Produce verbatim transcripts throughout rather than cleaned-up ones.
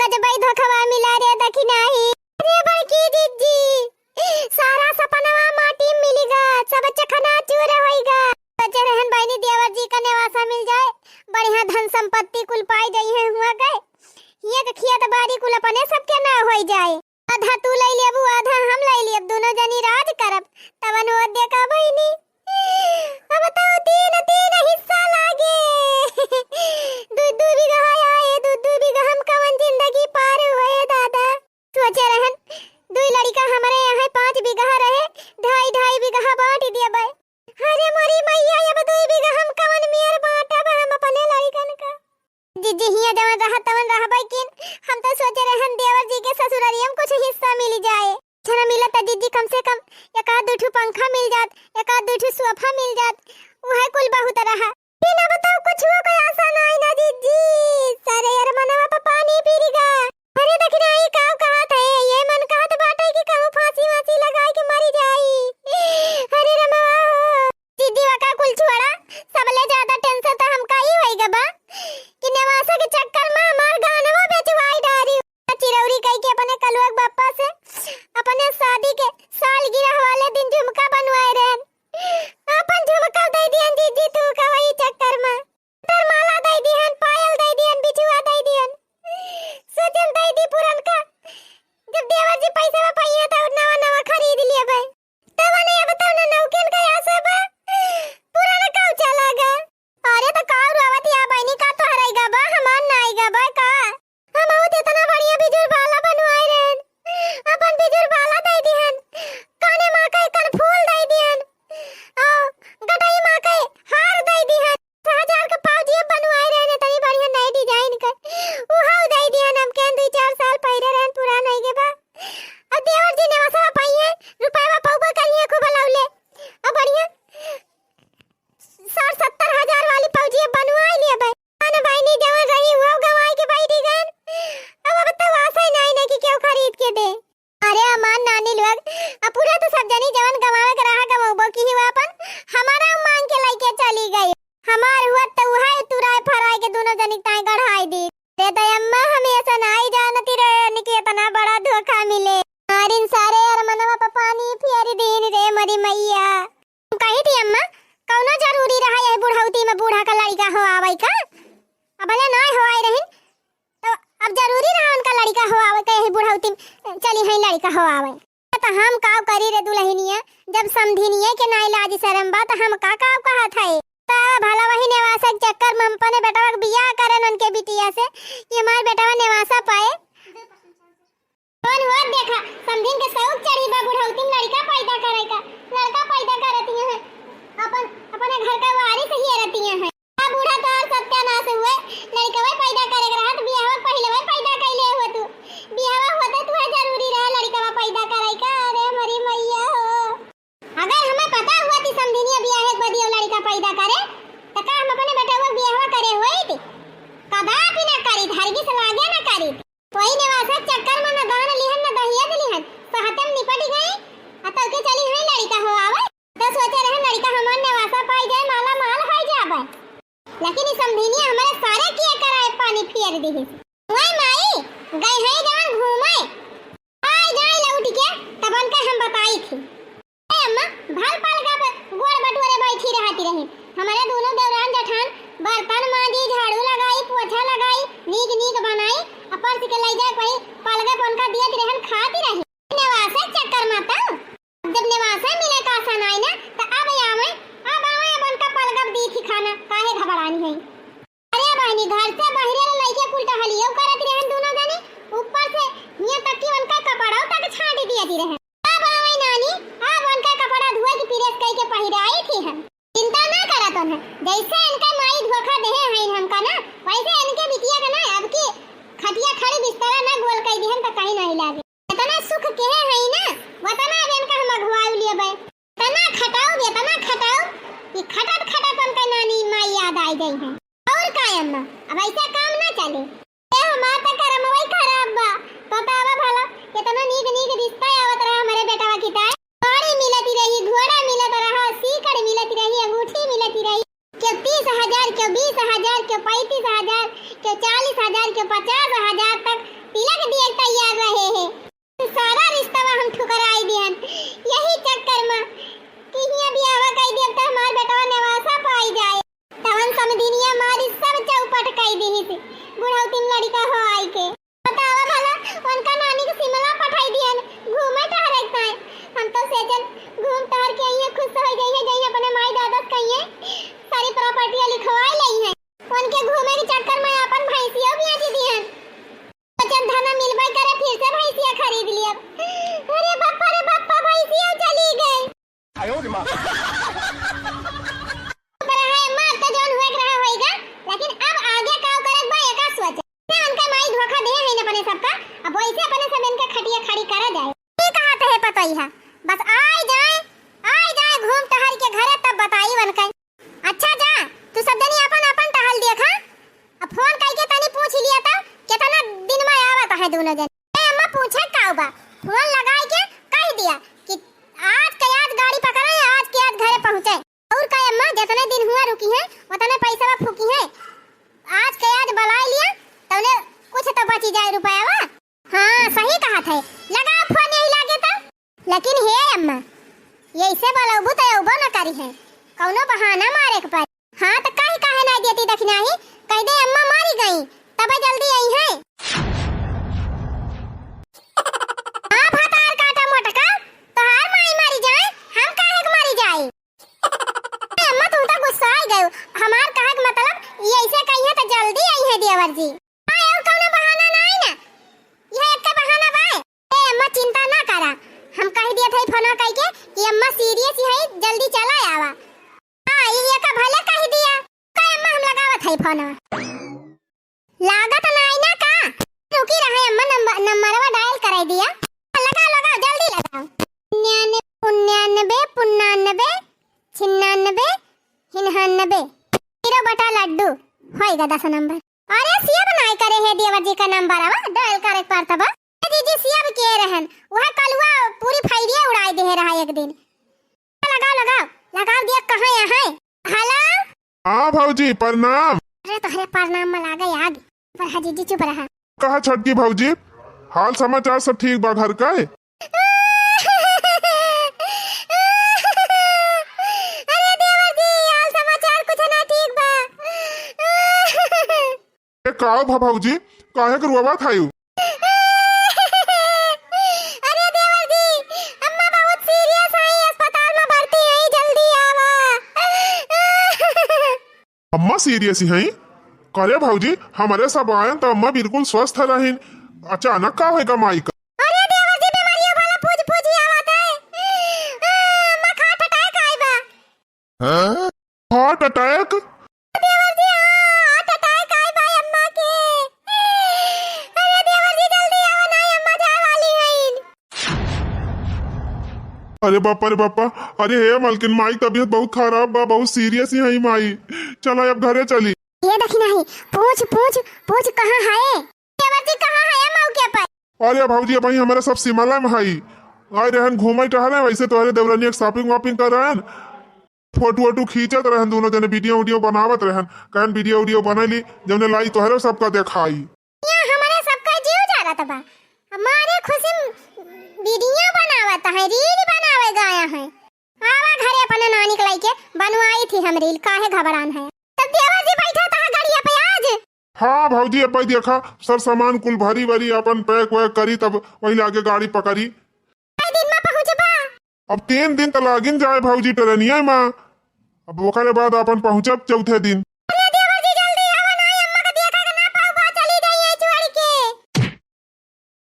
गजबई धोखवा मिला रे दखिनाही। अरे बड़की जिज्जी, सारा सपनवा माटी में मिलिगा, सब चकनाचूर होइगा। सोचे रहन बहिनी देवर जी का नेवासा मिल जाए, बढ़िया धन संपत्ति कुल पाई जइहैं हुआँ गए। हियाँ के खेत बारी कुल अपने सबके नाव होई जाए। आधा तू लइ लेबू, आधा हम लइ लेब, दुनो जनी राज करब। तवन होत देखा बहिनी, अब तो तीन तीन हिस्सा लागे। दू दू बीघा आए, दू दू बीघा, हम कवन जिंदगी पार हुए दादा। सोचे रहन, दुई लड़िका हमरे यहाँ पाँच बीघा रहे, ढाई ढाई बीघा बाँट देबै। अरे मोरी मैया, अब दुई बीघा हम कवन मेर बाँटब हम अपने लड़िकन का? जिज्जी हियाँ जवन रहत तवन रहबै किन, हम तो सोचे रहन देवर जी के ससुररिया में कुछ हिस्सा मिल जाए। झना मिलत त जिज्जी कम से कम एक आध दू ठो पंखा मिल जात, एक आध दू ठो सोफा मिल जात, उहै कुल बहुत रहा। बिना बताओ कुछ हो गया आशा नाई ना जिज्जी। सारे यार मनवा पर पानी फिर गा। अरे दखिनाही काव कहत है, ये मन कहत बाटे कि कहूँ फांसी वासी लगाई के मरी जाई। अरे रमवा हो। जिज्जी वका कुल छोड़ा, सबले ज्यादा tension त हमका ई होई गा बा कि नेवासा के चक्कर में हमार गहनवा बेचवाई डारी। चिरौरी कई के अपने कलुआ के बापा से अपने शादी के सालगिरह वाले दिन झुमका बनवाए रहन। आपन झुमका दे दिहन जिज्जी तू का वही चक्कर में। तर माला दे दिहन, पायल दे दिहन, बिछुआ दे दिहन। सोचन दे दी पुरनका। जब देवर जी पैसा में पाइए तो नवा नवा खरीद लिए भाई। तब ने अब तो न नौकेन का आशा बा। पुराना काव चला गा। अरे तो काव रोवत या बहिनी का तोहरा गा बा, हमार नाई गा बा का? हम बहुत इतना बढ़िया बिजुर बाला बनवाए रहन। अपन बिजुर बाला दे दिहन। काने माँ के कनफूल दे दिहन। ओ गटई माँ के हार दे दिहन। हजार के पाउजी बनवाए रहन, इतनी बढ़िया नए design के। उहाव दे दिहन, हम केन दुई चार साल पहले रहन, पुरान होई गे बा। अब देवर जी नेवासा पाइए, रुपया पौबा करिए खूब लौले। अब बढ़िया साठ सत्तर हजार वाली पाउजी बनवाए लिए बा। अन बहिनी जवन रही, वो गंवाई के बैठी गन। अब, अब तो आशा ही नाई ना कि केहू खरीद के दे। अरे हमार नानी लोग, अब पूरा तो सब जनी जवन गंवावे के रहा गंवबो की ही, वो अपन हमारा मांग के लइके चली गई। हमार हुआ तो उहाई तुराई फराई के दुनो जनी ताई गढ़ाई दी। रे दयम्मा, हम ऐसा नाई जानती रे, इनके इतना बड़ा धोखा मिले। मारिन सारे अरमनवा पर पानी फेर दीन रे मोरी मैया। कही थी अम्मा, कौनो जरूरी रहा यही बुढ़ौती में बूढ़ा का लड़िका हो आवे का? अबले नाय हो आए रहिन, तो अब जरूरी रहा उनका लड़िका हो आवे का यही बुढ़ौती में चली हैं लड़िका हो आवे? तो हम काव करी रे दुल्हनिया, जब समधिनिया के नाय लाज शरम बा तो हम का काव कहत है? तो भला वही नेवासा के चक्कर में हम अपने बेटवा के बियाह करन उनके बिटिया से कि हमार बेटवा नेवासा पाए। कौन हुआ देखा, समधिन के शौक चढ़ी बा बुढ़ौती में लड़का पैदा करे का, लड़का पैदा करती हैं, अपन, अपने घर का वारिस ही रहती हैं। आ बूढ़ा तो और सत्यानाश हुए, लड़कवा पैदा करे के रहत, बियाहवा पहिले वही पैदा कैले हुए तू, बियाहवा होते तुहे जरूरी रहा लड़कवा पैदा करे का। अरे मरी मैया हो, अगर हमें पता हुआ थी समधिनिया बियाह के बाद ये लड़का पैदा करे, तो का हम अपने बेटवा बियाहवा करे हुए थी? कदापि ना करी, हरगिज लागे ना करी। कोई नेवासा चक्कर में न दान लिहन, न दहेज लिहन, सहते में निपट गई। आ तो के चली हमें लड़का हो आवे, तो सोचे रहे लड़का हमार नेवासा पाई जाए, माला माल हो जावे। लेकिन ई समधिनिया हमारे सारे किए कराए पानी फेर दिहिस। ओए माई, गए हैं जवन घूमे, आई जाए लौट के, तब उनका हम बताई थी। ए अम्मा, भल पलगा पे गोड़ बटोरे बैठी रहती रही। हमारे दोनों देवरान जेठान बर्तन मांजी, झाड़ू लगाई, पोछा लगाई, नीक नीक बनाई, आ परस के ले जाए कोई पलगा पे उनका दियत रहन, खाती रही। नेवासा चक्कर में तो, अब जब नेवासा मिले का आशा नाई ना, तो अब आवे, अब आवे, अब उनका पलगा पे दी थी खाना, काहे घबरानी है? अरे बहिनी, घर से बहिरे ले लइके कुल टहलियो करत रहन दुनो जनी, ऊपर से हियां तक कि उनका कपड़ो तक छांट दियत रहन। अब आवे नानी, अब उनका कपड़ा धोए के press कई के पहिराई थी हम। चिंता ना करत उन्हें, जैसे इनका माई धोखा देहे हैं हमका ना, वैसे इनके बिटिया का ना अब की खटिया खड़ी बिस्तरा ना गोल कई दिहन तो कहीं नहीं लागे। इतना सुख केहे हैं ना, वतना अब इनका हम अगुवाई लिए बे। तना खटाऊ बे, तना खटाऊ, कि खटत खटत उनका नानी माई याद आई गई है। और का अम्मा, अब ऐसा काम ना चले। ए हमार त करमवई खराब बा। बतावा भला, केतना नीक नीक रिश्ता आवत रहा हमरे बेटवा की ताई। गाड़ी मिलती रही, घोड़ा मिलत रहा, सीकड़ मिलती रही, अंगूठी मिलती रही। केहू तीस हजार, केहू बीस हजार, केहू पैंतीस हजार, केहू चालीस हजार, केहू पचास हजार तक तिलक दिए तैयार रहे हैं। सारा रिश्तवा हम ठुकराई दिहन। यही चक्कर में कि हियां बियाहवा कई दियब त हमार बेटवा नेवासा पाई जाए। तवन समधिनिया मारी सब चौपट कई दिहिस। बुढ़ौतिन लड़िका हो आई के। बतावा भला, उनका नानी के सिमला पठाई दिहन घूमे टहरे के ताई। हम तो सेजन घूम टहर के अइहें, खुश हो जइहें, जइहें अपने माई दादा से कहिहें, सारी प्रॉपर्टियां लिखवाई लइहें। उनके घूमे के चक्कर में अपन भैंसियो बेच दिहन। सोचन धना मिलबे करे, फिर से भैंसिया खरीद लियब। अरे बप्पा रे बप्पा, भैंसिया चली गई। आयो रे माँ। पर है मार तो जौन हुए के रहा होइगा, लेकिन अब आगे का करे बा एका सोच। से उनका माई धोखा दे है न अपने सबका, अब वैसे अपने सब इनके खटिया खड़ी करा जाए। ये कहा तो है पतोई है, बस आई जाए, आई जाए घूम टहर के घरे तब बताई उनका। अच्छा जा, तू सब जनी अपन अपन टहल देखा। अब फोन कइके तनी पूछ लिया त केतना दिन में आवत है दोनों जन। ए अम्मा पूछे का बा, फोन लगाई के कह दिया कि आज के आज गाड़ी पकड़े, आज के आज घरे पहुँचे। और का अम्मा, जितने दिन हुआ रुकी है, उतने पैसा फूकी है। आज के आज बुलाई लिया, तौने कुछ तो बची जाए रुपया। हाँ, सही कहत है, लगाओ फोन यही लागे तो। लेकिन हे अम्मा, यैसे बोलबू तो अउबो न करी है, कौनो बहाना मारे के पड़ी। हाँ, तो काहे, काहे ना देती दखिनाही, कह दे अम्मा मारी गई, तब जल्दी आई है। हाँ, भतार काटा मोटका, तोहार माई मारी जाए, हम काहे के मारी जाए? अम्मा, तुम तो गुस्सा आ गए, हमार कहे के मतलब, यैसे कही है तो जल्दी आई है देवर जी। हाँ, और कौनो बहाना ना आई ना, यह एक बहाना बा। ए अम्मा, चिंता ना करा, हम कह दिए थे फोन कह के कि अम्मा सीरियस ही है, जल्दी चला आवा। हाँ, ये का भले कह दिया। का अम्मा, हम लगावत है फोन। लागत ना आई ना का? रुकी रहे अम्मा, नंबर, नंबरवा डायल कराई दिया। लगाओ, लगाओ, जल्दी लगाओ। निन्यानवे, पुन्यानवे, पुन्नानवे, छिन्नानवे, हिन्हानवे। हीरो बटा लड्डू, होइगा दस नंबर। अरे सेव नाई करे है देवर जी का नंबर, अब डायल करे के पड़ता बा। ए जीजी, सेव किए रहन, वह कलुआ पूरी फैरिया उड़ाई दे रहा एक दिन। लगाओ, लगाओ, लगाओ, दिया कहाँ यहाँ है? हेलो। हाँ भौजी, प्रणाम। अरे तोहरे प्रणाम में लागे आग, पर हाँ जीजी चुप रहा। कहा छोटकी भौजी, हाल समाचार सब ठीक बा घर का? अरे देवर जी, हाल समाचार कुछ ना ठीक बा। ए, का भा भौजी, काहे के रोवत हयू? अरे देवर जी, अम्मा बहुत सीरियस है, अस्पताल में भर्ती है, जल्दी आवा। अम्मा सीरियस हैं? करे भौजी, हमरे सब आयन त अम्मा बिल्कुल स्वस्थ रहिन, अचानक का होइगा माई का? अरे देवर जी, बीमारियों वाला पूछ पूछ ही आवत है। आ, अम्मा का हार्ट अटैक आइबा। हाँ? हार्ट अटैक? देवर जी, हाँ, हार्ट अटैक आइबा अम्मा के। अरे देवर जी, जल्दी आवा, नाई अम्मा जाए वाली हईन। अरे बापा रे बापा, अरे हे मलकिन, माई तबीयत बहुत खराब बा, बहुत सीरियस ही है माई। चला अब घरे चली। ये देखी नहीं, पूछ, पूछ, पूछ कहाँ है? देवर जी, कहाँ है मौके पर? अरे भौजी, अबहीं हमरे सब सिमला में हई। आए रहन घूमे टहरे, वैसे तोहरे देवरनिया के शॉपिंग वॉपिंग कर रहन। फोटो वोटो खींचत रहन, दोनों जने वीडियो वीडियो बनावत रहन। कहन वीडियो वीडियो बनैली, जौने लाई तोहरे सबका देखाई। यहाँ हमरे सबका जीव जारत बा। हमारे खुशी में वीडियो बनावत है, रील बनावे गया है। आवा घरे अपने नानी के लइके बनवाई थी हम रील, काहे घबरान है? तब देवर जी बैठा था गड़िया पे आज। हाँ भौजी, अब देखा सर सामान कुल भरी वरी अपन पैक वैक करी, तब वही लागे गाड़ी पकड़ी। कै दिन में पहुँचबा? अब तीन दिन त लागिन जाए भौजी ट्रेनिया में, अब ओकरे बाद अपन पहुँचब चौथे दिन। अरे देवर जी जल्दी आवा ना, अम्मा का देखा के ना पाऊ बा, चली जाइए छोड़ के।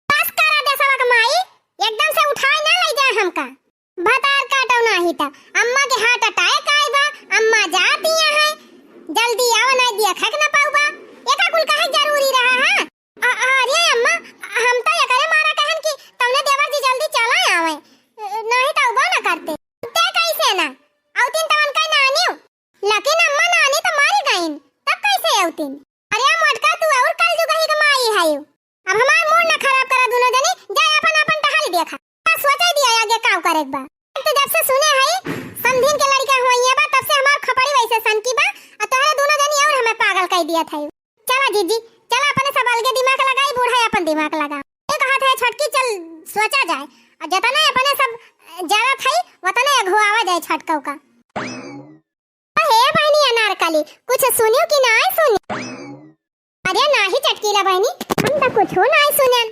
बस करा देसवा के माई, एकदम से उठाए ना ले जाए हमका। भतार काटो नाही त अम्मा के हार्ट अटैक आए बा, अम्मा जाती है, जल्दी आवा ना, देखा के ना पाऊ बा। एका कुल काहे जरूरी रहा है? अ-, अरे अम्मा, हम तो एकरे मारा कहन कि तौने देवर जी जल्दी चला आवे, नहीं तो उबो ना करते। ते कैसे ना? औतिन तवन का नानी हो। लेकिन अम्मा नानी तो मारी गईन, तब कैसे औतिन? अरे मोटका तू और कल जुगही के माई है। अब हमार मूड ना खराब करा दोनों जनी, जा अपन अपन टहल देखा। आ सोचे दिया आगे काव करे के बा। एक तो जब से सुने है समधिन के लड़का हुआ बा, तब से हमार खपड़ी वैसे सनकी बा, आ तोहरे दोनों जनी और हमें पागल कर दिया था। चला जीजी, चला अपने सब अलगे दिमाग लगाई, बूढ़ा अपन दिमाग लगा। ये कहत है छोटकी चल सोचा जाए, और जतने अपने सब जरत है, वतने अघुआवा जाए छोटकऊ का। हे बहिनी अनारकली, कुछ सुनियो कि नाय सुनियो? अरे नाही चटकीला बहिनी, हम तो कुछ नाय सुनेन।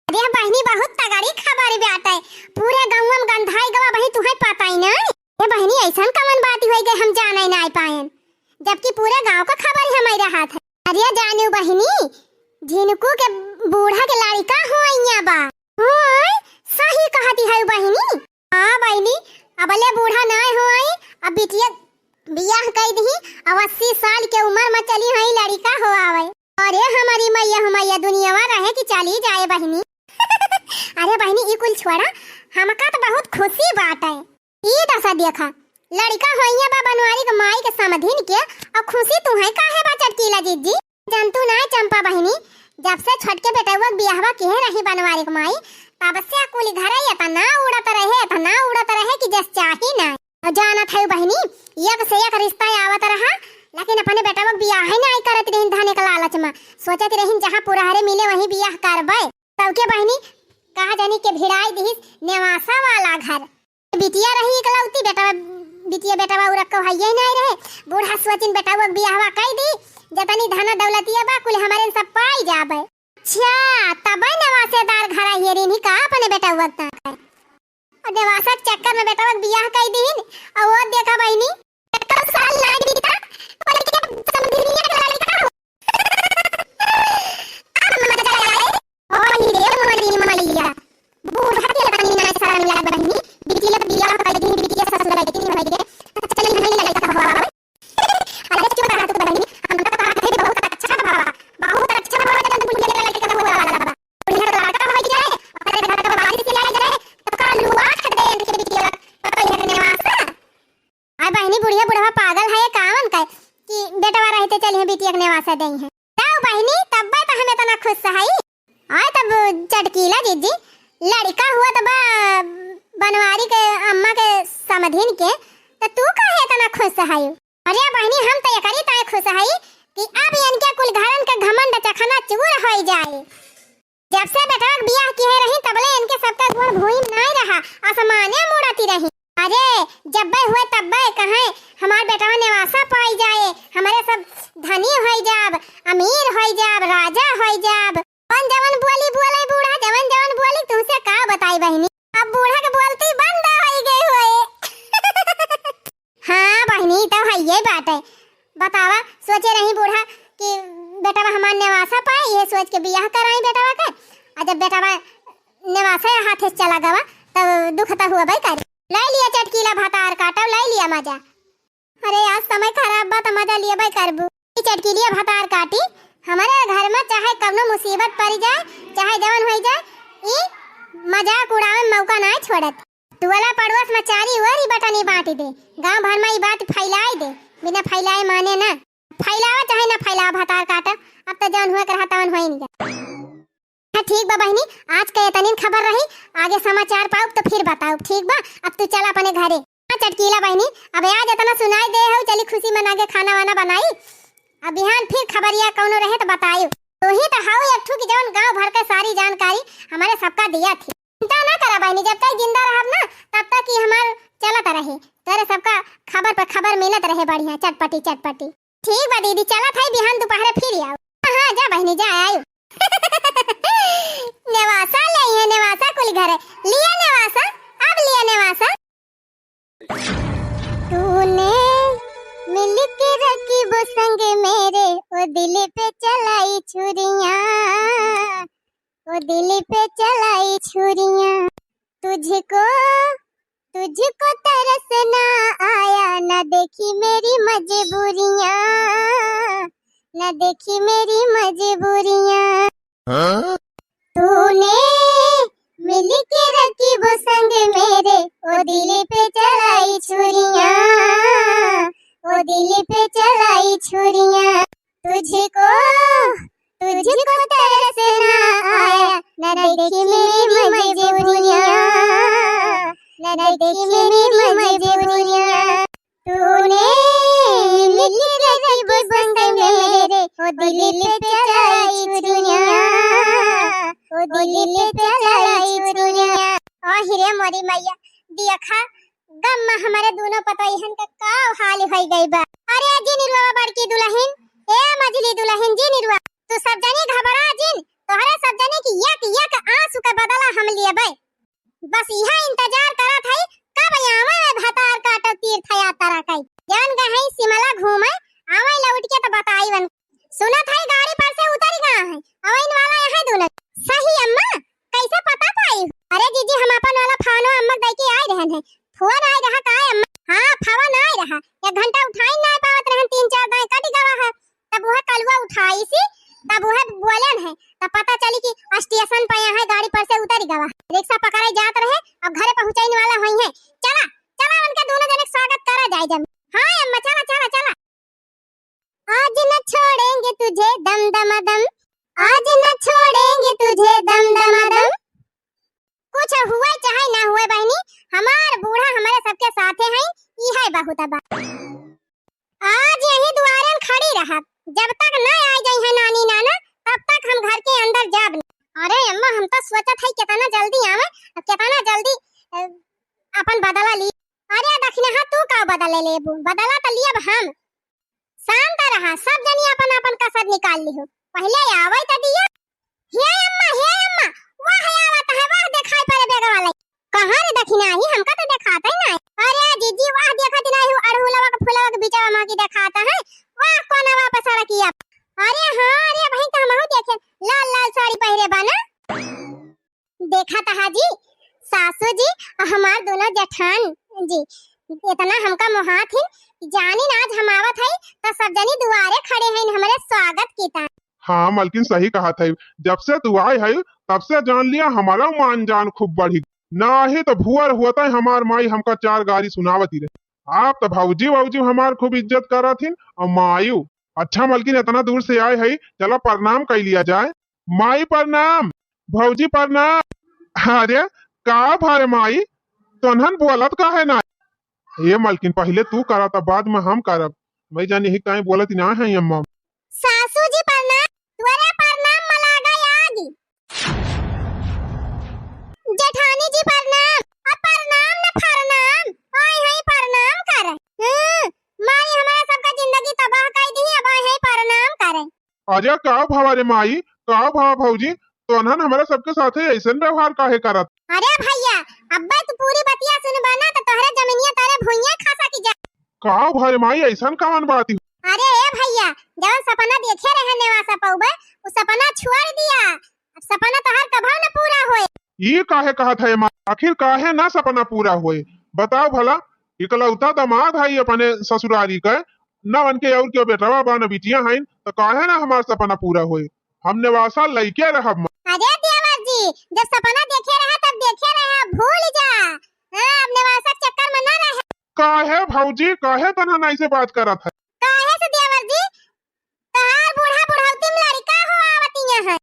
अरे बहिनी, बहुत तगड़ी खबर बाटे, पूरे गाँव में गंधाई गवा बहिनी, तुहैं पता ही नाय। ए बहिनी, ऐसन कवन बात होई गए हम जाने नाय पाएन, जबकि पूरे गाँव का खबर ही हमारे हाथ है। अरे जानियो बहिनी, झिनकू के बूढ़ा के लड़िका होइया बा। होय, सही कहती है बहिनी। हाँ बहिनी, अबले बूढ़ा नाय होई, अब बिटिया बियाह कई दिही, अब अस्सी साल के उम्र में चली हई लड़िका हो आवे। अरे हमारी मैया हो मैया, दुनियावा रहे कि चली जाए बहिनी। अरे बहिनी, ई कुल छोड़ा, हमका तो बहुत खुशी बात है। ई दशा देखा, लड़िका होइया बा बनवारी के माई के समधिन के, और खुशी तुहैं काहे बा चटकीला जिज्जी? जनतू नाय चंपा बहिनी, जब से छोटके बेटउआ के बियाहवा किहे रही बनवारी के माई, तब से कुल घर एतना उड़त रहे, एतना उड़त रहे कि जस चाही नाय। और जानत है बहिनी, एक से एक रिश्ता आवत रहा, लेकिन अपने बेटवा के बियाह ही नाय करत रहिन धने के लालच में। सोचत रहिन जहाँ पुरहरे मिले वहीं बियाह करबे। तब के बहिनी कहा जानी के भिड़ाई दिहिस नेवासा वाला घर। बिटिया रही इकलौती, बेटवा, बिटिया बेटवा उरक के हइये नाय रहे। बूढ़ा सोचिन बेटवा के बियाहवा कई दी, जतनी धन दौलतिया बा कुल हमारे सब पाई जाबे। अच्छा, तबे नेवासेदार घर हेरिन ही का अपने बेटवा के। और नेवासा के चक्कर में बेटवा के बियाह कई दीन। और वो देखा बहिनी, एक साल लाग बीता, बोले कि समधिनिया के लड़का हो। अब मजा आए। और रे मोरी मलिया, बूढ़ा के तनी ना शर्म लाग बहिनी, बिटिया के बियाह कर दी, बिटिया ससुर लगे कि नहीं होइए, चल नहीं लगे तो हुआ। अरे चुप रहा तू बहिनी, हम तो कहा थे बहुत अच्छा बाबा, बहुत अच्छा बाबा जब बुढ़िया के लड़के का हुआ वाला बाबा। बुढ़िया का लड़का हो जाए, अरे घर का बारिश ले जाए, तो का लुआ खा दे इनके बिटिया, तो ये नेवासा। आ बहिनी बुढ़िया बुढ़वा पागल है कावन का कि बेटवा रहते चली है बिटिया के नेवासा देई है। तब बहिनी तब्बे तो हम इतना खुश हई। आय तब चटकीला जिज्जी, लड़िका हुआ तब बनवारी के अम्मा के समधिन के, तो तू काहे इतना खुश हई? अरे बहिनी, हम तो एकरी ताय खुश हई कि अब इनके कुल घरन के घमंड चखना चूर होई जाए। जब से बेटवा के बियाह किहे रही तबले इनके सबके गोड़ भूमि नाय रहा, आसमाने मुड़ती रही। अरे जब्बे हुए तब्बे कहें हमार बेटवा नेवासा पाई जाए, हमारे सब धनी होई जाब, अमीर होई जाब, राजा होई जाब। जवन जवन बोली बोले बूढ़ा, जवन जवन बोली, तुमसे का बताई बहिनी, अब बूढ़ा के बोलती बंद होई गई होए। हाँ बहिनी, तो हइये बाटे। बतावा, सोचे रही बूढ़ा कि बेटवा हमार नेवासा पाए, ये सोच के बियाह कराई बेटवा के। आ जब बेटवा नेवासा हाथे से चला गवा, तब दुख तो हुआ भाई करी। ले लिया चटकीला भतार काटो, ले लिया मजा। अरे आज समय खराब बा, तो मजा लेबे करबू। ई चटकीलिया भतार काटी, हमारे घर में चाहे कवनो मुसीबत पड़ जाए, चाहे जवन होई जाए, ई मजाक उड़ावे में मौका ना छोड़त। टोला पड़ोस में चारी ओर ई बटनी बांटी दे, गांव भर में ई बात फैलाई दे, बिना फैलाए माने ना। फैलावा चाहे ना फैलावा भतार काटा, अब तो जवन हुए के रहा तवन होई नहीं जा। हाँ, ठीक बा बहिनी, आज के इतनी खबर रही, आगे समाचार पाउब तो फिर बताउब, ठीक बा? अब तू चल अपने घरे। हाँ, चटकीला बहिनी, अब आज इतना सुनाई दे हो, चली खुशी मना के खाना वाना बनाई, अब बिहान फिर खबरिया कौनो रहे तो बताई। तू ही तो हाउ एक ठू की जवन गांव भर के सारी जानकारी हमारे सबका दिया थी। चिंता ना करा बहिनी, जब तक जिंदा रहब ना, तब तक ही हमार चलत रहे, तोरे सबका खबर पर खबर मिलत रहे बढ़िया, चटपटी चटपटी। ठीक बा दीदी, चलत है, बिहान दोपहरे फिर आओ। हाँ, हाँ, जा बहिनी, जा, आयो। नेवासा ले है, नेवासा कुल घर है। लिया नेवासा, अब लिया नेवासा। तूने मिलके रकीब संग मेरे, ओ दिल पे चलाई छुरियां, ओ दिल पे चलाई छुरियां। तुझको, तुझको तरसना आया, ना देखी मेरी मजबूरियां, ना देखी मेरी मजबूरियां। हाँ? तूने मिलके रकीब संग मेरे, ओ दिल पे चलाई छुरियां, ओ दिल पे चलाई छुरियां। तुझको, तुझको तरसना आया, ना देखी मेरी मजबूरियां, ना देखी मेरी मजबूरियां। तूने मिलके रकीब संग मेरे, ओ दिल पे चलाई अरे मैया, देखा, गम मा हमरे दुनो पतोहियन के का हाल होइ गइ बा। अरे जी निरुआ बड़की दुलहिन, ए मझली दुलहिन जी निरुआ, तू सब जनी घबरा जिन, तोहरे सब जनी की एक एक आँसू के बदला हम लेबै। बस इहै इंतजार करत हई, कब आवे रे भतार काटो तीर्थ यात्रा कइ। जान गए हई शिमला घूमे, आवे लौट के तो बताई वन। सुनत हई गाड़ी पर से उतरी गए हैं, अवइन वाला यहाँ दुनो। सही अम्मा, कैसे पता पाई? अरे जीजी, हम अपन वाला फोनो अम्मा दे के आए रहन है। फोन आए रहा का अम्मा? हाँ, फोन आए रहा। एक घंटा उठाई ना पावत रहन, तीन चार दाएं कट गवा है। तब वह कलुआ उठाइसी, तब वह बोलन है, तब पता चली कि स्टेशन पर यहाँ गाड़ी पर से उतरी गवा। रिक्शा पकड़े जात रहे, अब घरे पहुँचाइन वाला होइहैं। चला, चला, उनके दुनो जने के स्वागत करा जाए जब। हाँ अम्मा, चला, चला, चला। आज न छोड़ेंगे तुझे दम दमादम, आज न छोड़ेंगे तुझे दम दमादम। कुछ हुए चाहे ना हुए बहिनी, हमार बूढ़ा हमरे सबके साथे हैं, इहै बहुत बा। आज यही दुआरन खड़ी रहब, जब तक न आइ जइहैं नानी नाना, तब तक हम घर के अंदर जाब न। अरे अम्मा, हम तो सोचत हई केतना जल्दी आवे, केतना जल्दी, अ, अपन बदला ली। अरे दखिनहा, तू का बदला लेबू? बदला तो लियब हम। शांत रहा, सब जनी अपन अपन कसर निकाल लिहो। पहिले आवे तो दिया। हे अम्मा, हे अम्मा, वाह आवत है, वाह देखाई पड़े बेगवा लइ। कहाँ रे दखिनहा, हमका तो देखात ही नाहीं। अरे जीजी, वाह देखत नाहीं हो, अड़हुलवा के फुलवा के बिचवा मा की देखात है। वाह कोनवा पे सड़किया। अरे हाँ, अरे बहिन, तो हमहू देखे, लाल लाल साड़ी पहिरे बा ना। देखत हा जी, सासू जी, हमार दुनो जेठान जी, एतना हमका मोहात हिन, जानिन आज हम आवत हई, त सब जनी दुआरे खड़े हइन, हमरे स्वागत कीता। हाँ मलकिन, सही कहत हई, जब से तू आए हई, तब से जान लिया हमरउ मान जान खूब बढ़ी। नाहीं त भुअर होतइ हमार माई हमका चार गारी सुनावत ही रहे। आप त भौजी, भौजी हमार खूब इज्जत करत हिन, अउर मायू। अच्छा मलकिन, एतना दूर से आए हई, चला प्रणाम कइ लिया जाए। माई प्रणाम, भौजी प्रणाम। अरे का भा रे माई, तोन्हन बोलत काहे ना? ए मलकिन, पहिले तू करा, तब बाद मा हम करब। मैं जानी ही काहे बोलत ना है अम्मा। सासू जी प्रणाम, तोरे प्रणाम मा लागा आगी। जेठानी जी प्रणाम, आ प्रणाम न प्रणाम, आए हैं प्रणाम करे। हम्म, माई हमारा सबका जिंदगी तबाह कइ दी, अब आए हैं प्रणाम करे। अरे का भवा रे माई, का भवा भौजी, तोन्हन हमरा सबके साथे अइसन व्यवहार काहे करत? अरे भइया, अब्बे तू पूरी बतिया सुनबा ना त तोहरे जमीनिया तोरे भुइयां खसा की जा। का भवा रे माई, अइसन कवन बात ही? अरे ए भइया, जवन सपना देखे रहे नेवासा पउबे, उ सपना छोड़ दिया। अब सपना तोहार कभउ न पूरा होए। ई काहे कहत है माई? आखिर काहे ना सपना पूरा होए? बताओ भला, इकलौता दामाद है अपने ससुरारी के, न उनके अउर केउ बेटवा बा, न बिटिया हइन, त काहे ना हमार सपना पूरा होए? हम नेवासा लइके रहब माँ। अरे देवर जी, जब सपना देखे रहे तब देखे रहे, अब भूल जा। हाँ, अब नेवासा के चक्कर में ना रहे। काहे भौजी, काहे तोन्हन अइसे बात करत है? काहे से देवर जी, तोहार बूढ़ा बुढ़ौती में लड़िका हो आवतिया है।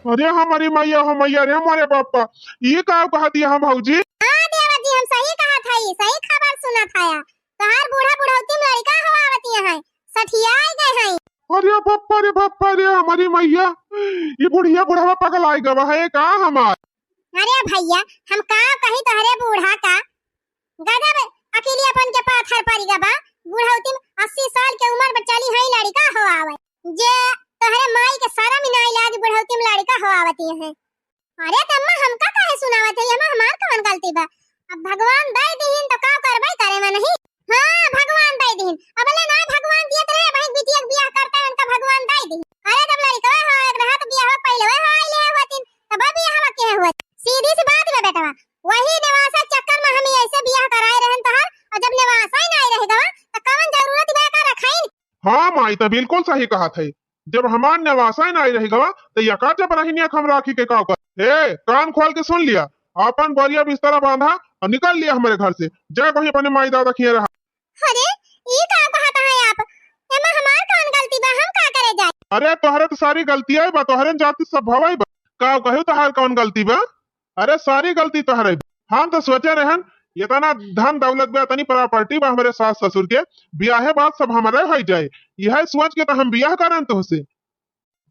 अरे हमरी मइया हो मइया रे मोरे बापा, ई का कहत हया हम भौजी? हाँ देवर जी, हम सही कहत हई, सही खबर सुनत हया। तोहार बूढ़ा बुढ़ौती में लड़िका हो आवतिया है, सठियाई गए हैं। अरे बापा रे बापा रे, हमरी मइया, ई बुढ़िया बुढ़वा पगलाइ गवा है का हमार? अरे भइया, हम का कही तोहरे बूढ़ा का, गजब अकिलियापन के पाथर परि गवा। बुढ़ौती में अस्सी साल के उमर में चली है लड़िका हो आवे, जे तोहरे माई के शरम ही नाहीं लागी, बुढ़ौती में लड़िका हो आवतिया है। अरे त अम्मा, हमका काहे सुनावत है, एमा हमार कवन गलती बा? अब भगवान दइ दिहिन त का करबे करे में नहीं। हाँ, भगवान दइ दिहिन, अबले नाहीं भगवान दियत रहे, भाई बिटिया के बियाह करते उनका भगवान दइ दिहिन। अरे जब लड़िका हो रहा त बियाह पहिले हो आइले होतिन, तब बियाह के हुआ। सीधी सी बात बा बेटवा, वही नेवासा चक्कर में हम अइसे बियाह कराए रहन तोहार, अउर जब नेवासा ही नाहीं रह गवा, त कवन जरूरत बा का रखाइन? हाँ माई, त बिल्कुल सही कहत है। जब हमार नेवासा ही नाहीं रह गवा, त यका जब रहनिया हम राखी के का कर? ए, कान खोल के सुन लिया, आपन बोरिया बिस्तरा बांधा अउर निकल लिया हमरे घर से। जा वहीं अपने माई दादा खिया रहा। अरे, ई का कहत है आप? एमा हमार कवन गलती बा, हम का करे जाए? अरे, तोहरे त सारी गलतियाँ बा, तोहरे जाति सब भवाई बा। का कहू तोहार कवन गलती बा? अरे सारी गलती तोहरे। हम तो सोचे रहन, इतना धन दौलत बा, इतनी प्रॉपर्टी बा हमरे सास ससुर के, बियाहे बाद सब हमरे होइ जाए। यह सोच के तो हम बियाह करन तोहसे।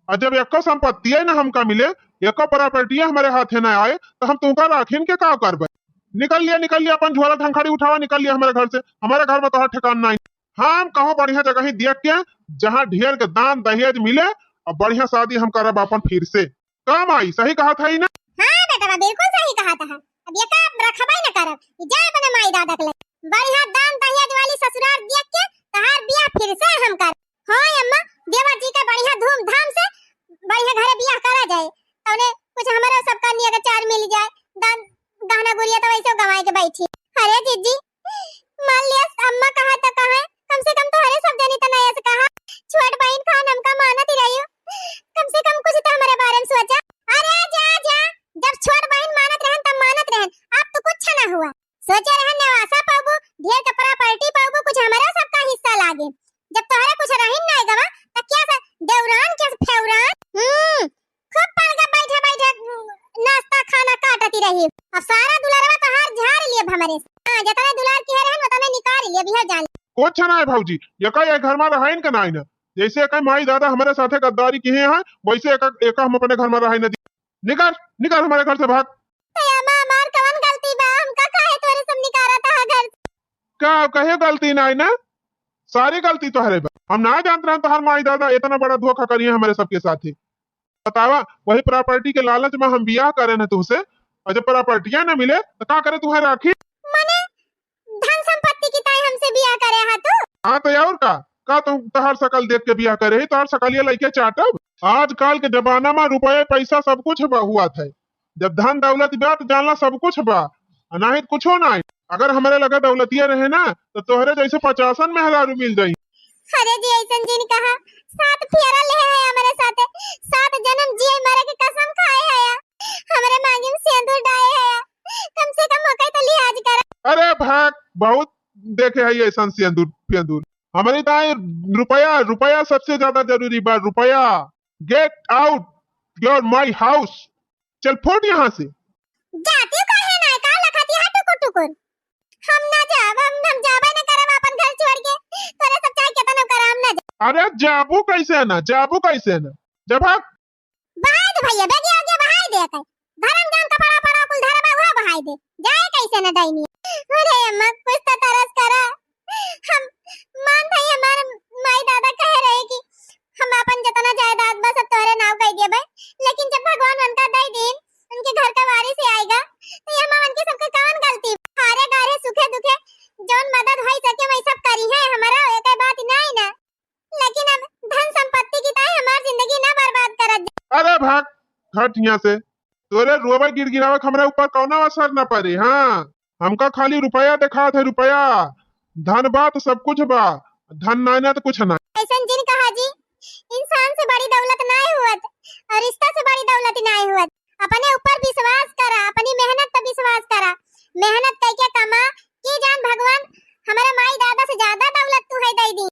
और जब एको संपत्तिये न हमका मिले, एको प्रॉपर्टी हमरे हाथे ना आए, तो हम तुमका राखिन के का करबे? निकल लिया, निकल लिया, अपन झोला धनखड़ी उठावा, निकल लिया हमरे घर से। हमरे घर में तोहार ठिकान नहीं। हम कहूँ बढ़िया जगह ही देख के, जहाँ ढेर के दान दहेज मिले, और बढ़िया शादी हम करब अपन फिर से। काम आई, सही कहा था ही ना? हाँ बेटवा, बिल्कुल सही कहा था। अब ये काम रखबे न करब, ये जा अपने माई दादा के ले। बढ़िया दान दहेज वाली ससुराल देख के तहार बियाह फिर से हम कर। हाँ अम्मा, देवर जी का बढ़िया धूमधाम से बढ़िया घरे बियाह करा जाए, तौने कुछ हमारा सबका निया का चार मिल जाए, दान गहना गुरिया तो वैसे गंवाए के बैठी। अरे जीजी, मान लिया अम्मा कहा तो कहा, कम से कम तोहरे सब जनी तो नया से कहा। छोट बहन खान हमका मानत ही रही हो, कम से कम कुछ तो हमारे बारे में सोचा। अरे जा जा, जब छोट बहन मानत रहन तब मानत रहन, अब तो कुछ ना हुआ। सोचे रहन नेवासा पाबू, ढेर का प्रॉपर्टी पाबू, कुछ हमारा सबका हिस्सा लागे। जब तोहरे कुछ रहिन ना गवा, त क्या सा देवरान क्या सा फेवरान? हम्म, खूब पलगा बैठा बैठा नाश्ता खाना काटती रही। अब सारा दुलारवा तोहार झाड़ लिए हमरे से। हाँ, जितने दुलार किहे रहन उतने निकाल लिए, बिहार जान। कुछ ना है भौजी, ये का ये घर में रहाइन के ना, जैसे एक माई दादा हमारे साथे गद्दारी किहे हैं, वैसे एक, एक हम अपने घर में रहाइन दी। निकल, निकल हमारे घर से, भाग। तो अम्मा, हमार कवन गलती बा? हमका काहे तोरे सब निकारा था घर से? का कहे गलती ना है ना, सारी गलती तोहरे बा। हम ना जानत रहन तोहर माई दादा इतना बड़ा धोखा करिए हमारे सबके साथे। बतावा, वही प्रॉपर्टी के लालच में हम बियाह करे न तुहसे, और जब प्रॉपर्टियां न मिले तो का करे तुहे राखी? मने धन संपत्ति की ताई हमसे बियाह करे हा तू? हाँ तो और का, का तुम तोहर शकल देख के बियाह करे ही, तोहर शकलिया लइके चाटब? आजकल के जमाना में रुपये पैसा सब कुछ बा, हुआ था। जब धन दौलत बा तो जानला सब कुछ बा, और नहीं तो कुछो नहीं। अगर हमारे लगे दौलतिया रहे ना तो तोहरे जैसे पचासन मेहरारू मिल जाई। अरे जी, ऐसन जिन कहा, सात फेरा ले है हमारे साथे, सात जन्म जिए मरे के कसम खाए है, हमरे मांगी में सेंदूर डाए है, कम से कम ओके तो लिहाज कर। अरे भाग, बहुत देखे है ऐसन सेंदूर फेंदूर। हमारी ताई रुपया, रुपया सबसे ज्यादा जरूरी बा, रुपया। Get out your my house, चल फुट यहाँ से। जाती काहे ना, का लखती है टुकुर टुकुर? हम ना जाब, हम, हम जाबे ना करब अपन घर छोड़ के। तोरे सब चाहे केतना करा, हम ना जाब। अरे जाबू कैसे ना, जाबू कैसे ना? जब भाग। बहाई दे भैया, बेगी आगे बहाई दे कई। धरम जान कपड़ा पड़ा कुल धरबा, वह बहाई दे। जाए कैसे ना डाइनी? अरे अम्मा, कुछ तो तरस करा। हम मान भाई, हमार माई दादा कहे रहे कि हम अपन जितना जायदाद बा सब तोहरे नाव कई देबे, लेकिन जब भगवान उनका दे दीन, उनके घर का वारिस ही आएगा, तो ये हम उनके सबके कौन गलती? हारे गारे सुखे दुखे जौन मदद होई सके वही सब करी है, हमारा एक बात नहीं ना, लेकिन अब धन संपत्ति की ताई हमार जिंदगी ना बर्बाद करत जा। अरे भाग, हट यहाँ से। तोरे रोवे गिड़गिड़ावे के हमरा ऊपर कौनो असर न पड़े। हाँ, हमका खाली रुपया देखात है, रुपया। धन बा तो सब कुछ बा, धन नाय ना तो कुछ ना। ऐसन जिन कहा जी, इंसान से बड़ी दौलत नाय हुअत और रिश्ता से बड़ी दौलत नाय हुअत। अपने ऊपर विश्वास करा, अपनी मेहनत पर विश्वास करा। मेहनत करके कमा, के जान भगवान हमारे माई दादा से ज्यादा दौलत तू है दे दी।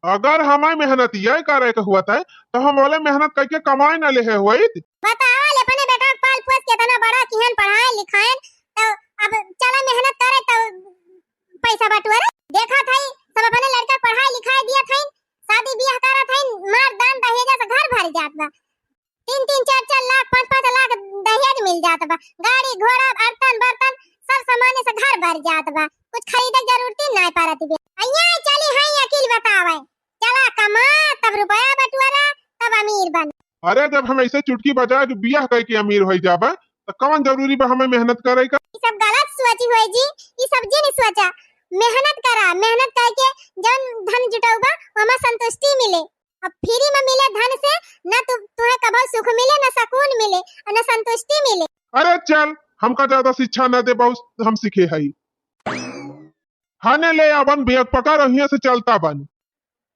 अगर हमें मेहनत ये करे के हुआ था, तो हम बोले मेहनत करके कमाए ना ले है हुई। बताओ, ले अपने बेटा के पाल पोस के इतना बड़ा किहन पढ़ाए लिखाएन, तो अब चला मेहनत करे तो पैसा बटोरे। देखा था सब अपने लड़का पढ़ाई लिखाई दिया था, शादी ब्याह करा था, मार दान दहेजा से घर भर जात बा। तीन तीन चार चार लाख, पाँच पाँच लाख दहेज मिल जात बा, गाड़ी घोड़ा, बर्तन बर्तन, सब सामान से घर भर जात बा, कुछ खरीदे के जरूरत ही ना पड़त बे। अइया चली हई अकील बतावे, चला कमा, तब रुपया बटोरा, तब अमीर बन। अरे जब हम ऐसे चुटकी बजा के बियाह करके अमीर हो जाबा, तो कौन जरूरी बा हमें मेहनत करे का? ई सब गलत सोची हुई जी, ई सब जी नहीं सोचा। मेहनत करा, मेहनत करके जौन धन जुटौबा, ओमा संतुष्टि मिले। अब फ्री में मिले धन से न तु, तुहे कभो सुख मिले, न सुकून मिले, और न संतुष्टि मिले। अरे चल, हमका ज्यादा शिक्षा न दे, बहुत हम सीखे हई। हने ले अपन बैग पकड़, हियां से चलता बन।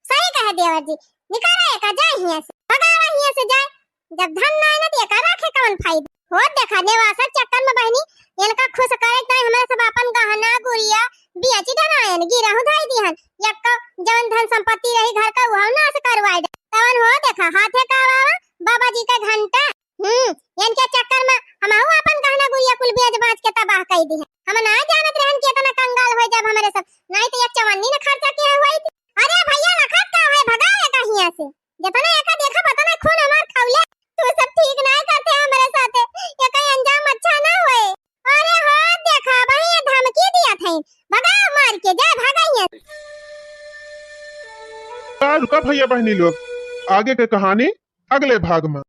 सही कहे देवर जी, निकाला एका जाए हियां से, भगावा हियां से जाए। जब धन ना है ना तो एका रखे कौन फायदा? हो देखा नेवासा चक्कर में बहनी, इनका खुश करे के ताई हमारे सब अपन गहना गुरिया बेची डरायन, गिरहु धाई दिहन। यक्का जौन धन संपत्ति रही घर का, उहौ नाश करवाए दे। तवन हो देखा, हाथे का आवा बाबा जी का घंटा। हम्म, इनके चक्कर में हमहू अपन गहना गुरिया कुल बेच बाच के तबाह कई दिहन। हम ना जानत रहन कि इतना कंगाल हो जाब हमारे सब, नहीं तो एक चवन्नी न खर्चा किया हुआ थी। अरे भैया, रखत का है, भगा एका हियां से। जितना एका देखा, उतना खून हमार खौले। तू सब ठीक ना करते हमरे भगाओ मार के, जाए भागा यहाँ। का रुका भैया बहनी लोग, आगे के कहानी अगले भाग में।